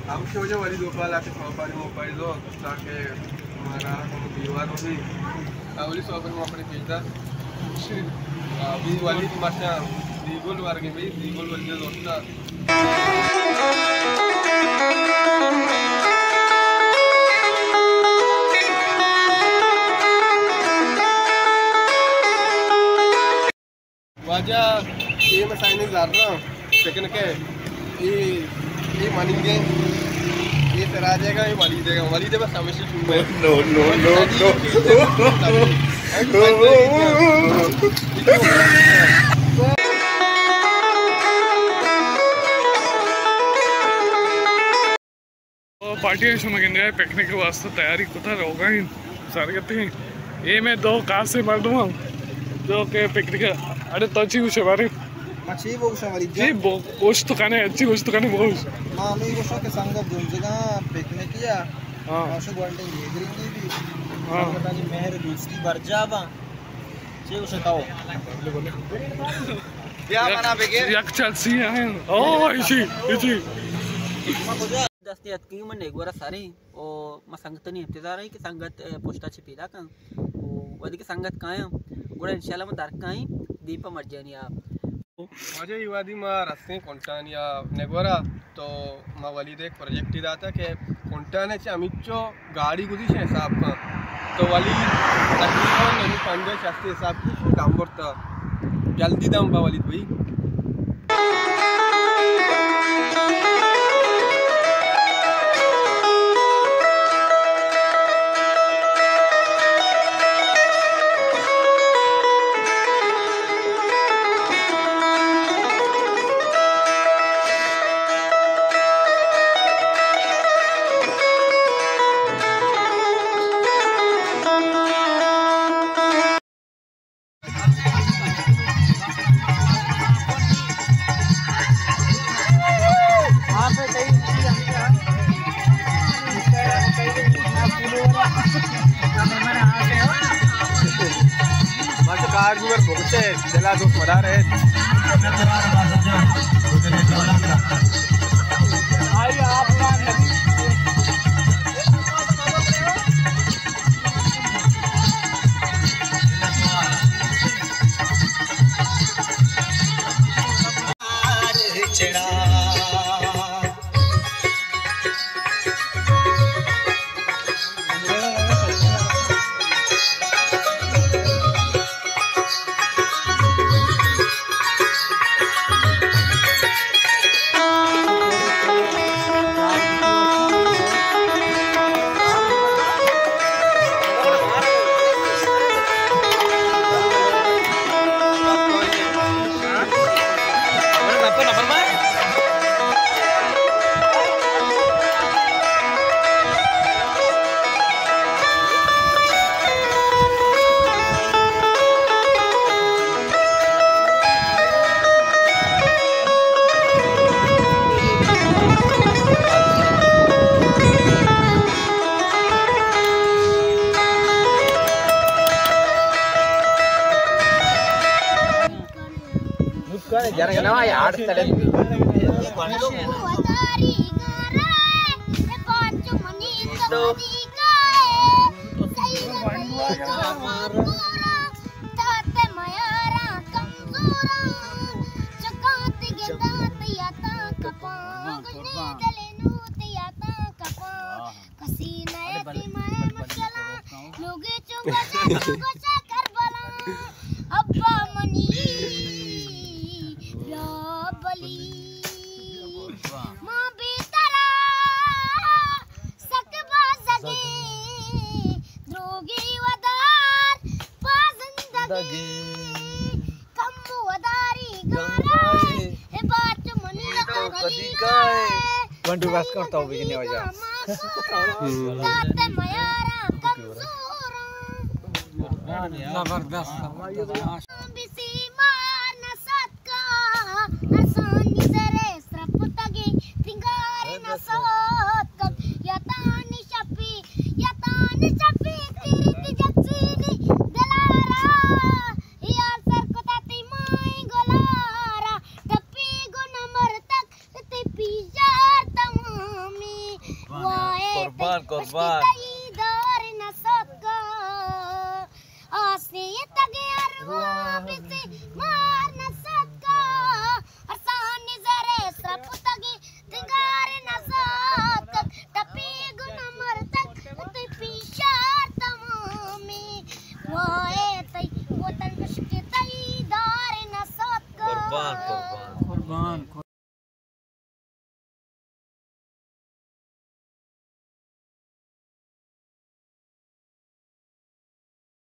ہم شوجا ولی دو پالا کے سوپاری موبائل ہو، تاکہ ہمارا ہم دیوار ہو بھی۔ اولی سوپاری موبائل پیدا۔ ابھی ولی ماشا دیگل ورگے بھی، دیگل ولی دوستا۔ واجہ، اے مسائل زر رہا، لیکن کہ اے، اے منی دے، اے سراجے گا، اے ولی دے گا، ولی دے بس ہمیشہ چون ہے۔ نو، نو، نو، نو۔ پارٹی ءَ شما گندے پکنک ءِ واسطہ تیاری کتا روگا ایں، سرگتی ایں۔ اے مئے دو خاصیں مردم ایں جو کہ پکنک ءَ، اڑے تو چی گوشے بارے؟ ما چی بگوشاں ولی جان؟ جی، بو-، گوشت کنے، چی گوشت کنے بگوش۔ ما ہمے گوشاں کہ سنگت جنزگاں پکنکی ءَ، ہاں۔ ما شو گونڈیں گیدرینگی بی، ہاں۔ سنگتانی مہر دوستی برجا باں۔ چی گوشے تو؟ بیا منا بگیر۔ یک چلسی ایں۔ او، ایشی، ایشی۔ دستی اتکی من نیگورا سریں۔ او ما سنگتانی انتظار ایں کہ سنگت، اے، پشتا چہ پیدا کن۔ او وہدے کہ سنگت کایاں، گڑا انشاءاللہ ما در کائیں دیپا مرجانی آپ۔ واجہ، اے وہدی ما رستیں کنٹانی ءَ نگورا، تو ما ولید ءَ یک پروجیکٹے داتا کہ کنٹان ءَ چہ ہمینچو گاڑی گزیش حساب کن۔ تو ولید تقریباً ہمے پنجاہ شست حساب کن، دم برتا۔ جلدی دم با ولید بھائی۔ بس کار بھی بہت ہے، چلا تو پڑا رہے۔ کسی نہ اتی مئے مشکلاں، لوگے چوں گوشاں، چوں گوشاں کربلاں۔ ابا منی بیا بلی، ما بے ترا سک بازگیں، دروگی ودار پازندگیں۔ کم وداری گارا، اے بات منی تو کدی کائے۔ گونڈو بس کر تو بھی نہیں ہو جا۔ دات میارا کمزوراں۔ زبردست، زبردست۔ بسی مار نہ ساتکا، ارسانی سرے سرپتگی، پنگار نہ ساتکا، یتانی شپی، یتانی شپی، تیری تجکسینی دلارا۔ یار سر کتا تئی مائیں گلارا، ٹپی گون مرتگ تئی پیشار تمامی۔ قربان، قربان. تئی دور نہ سکا، آسے تگے ارواح بزی ما